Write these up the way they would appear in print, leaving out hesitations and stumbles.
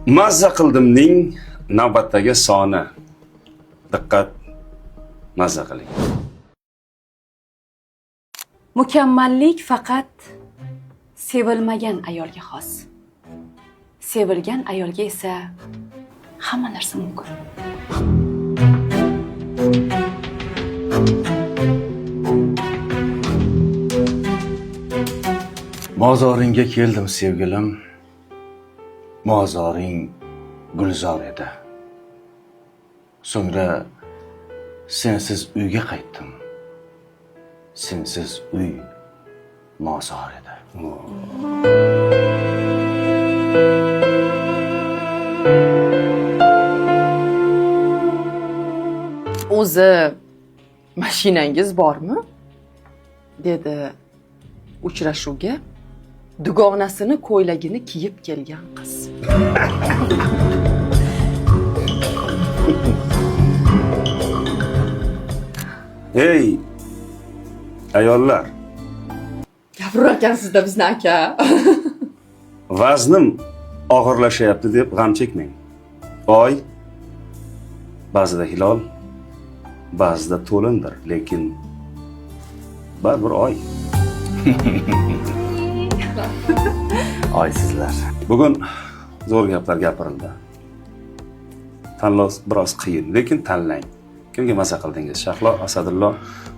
Mazza qildimning navbatdagi soni. Diqqat, mazza qiling. Mukammallik faqat sevilmagan ayolga xos. Sevilgan ayolga esa hamma narsa mumkin. Mozoringga keldim, sevgilim. Mozoring gulzor edi. So'ngra sensiz uyga qaytdim. Sensiz uy mozor edi. O'zi mashinangiz bormi? Dedi uchrashuvga dugonasini ko'ylagini kiyib kelgan qiz. Ey ayollar, Gapirar ekansizda bizni aka. Vaznim og'irlashyapti deb g'am chekmang. Oy ba'zida hilol, ba'zida to'lindir, lekin baribir oy. Oysizlar. Bugun zo'r gaplar gapirildi. Tanlov biroz qiyin, lekin tanlang. Kimga maza qildingiz? Shahlo, Asadullo,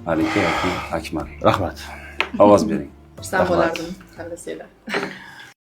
Malika yoki Akmal? Rahmat. Ovoz bering. Xursand bo'lardim tanlasanglar.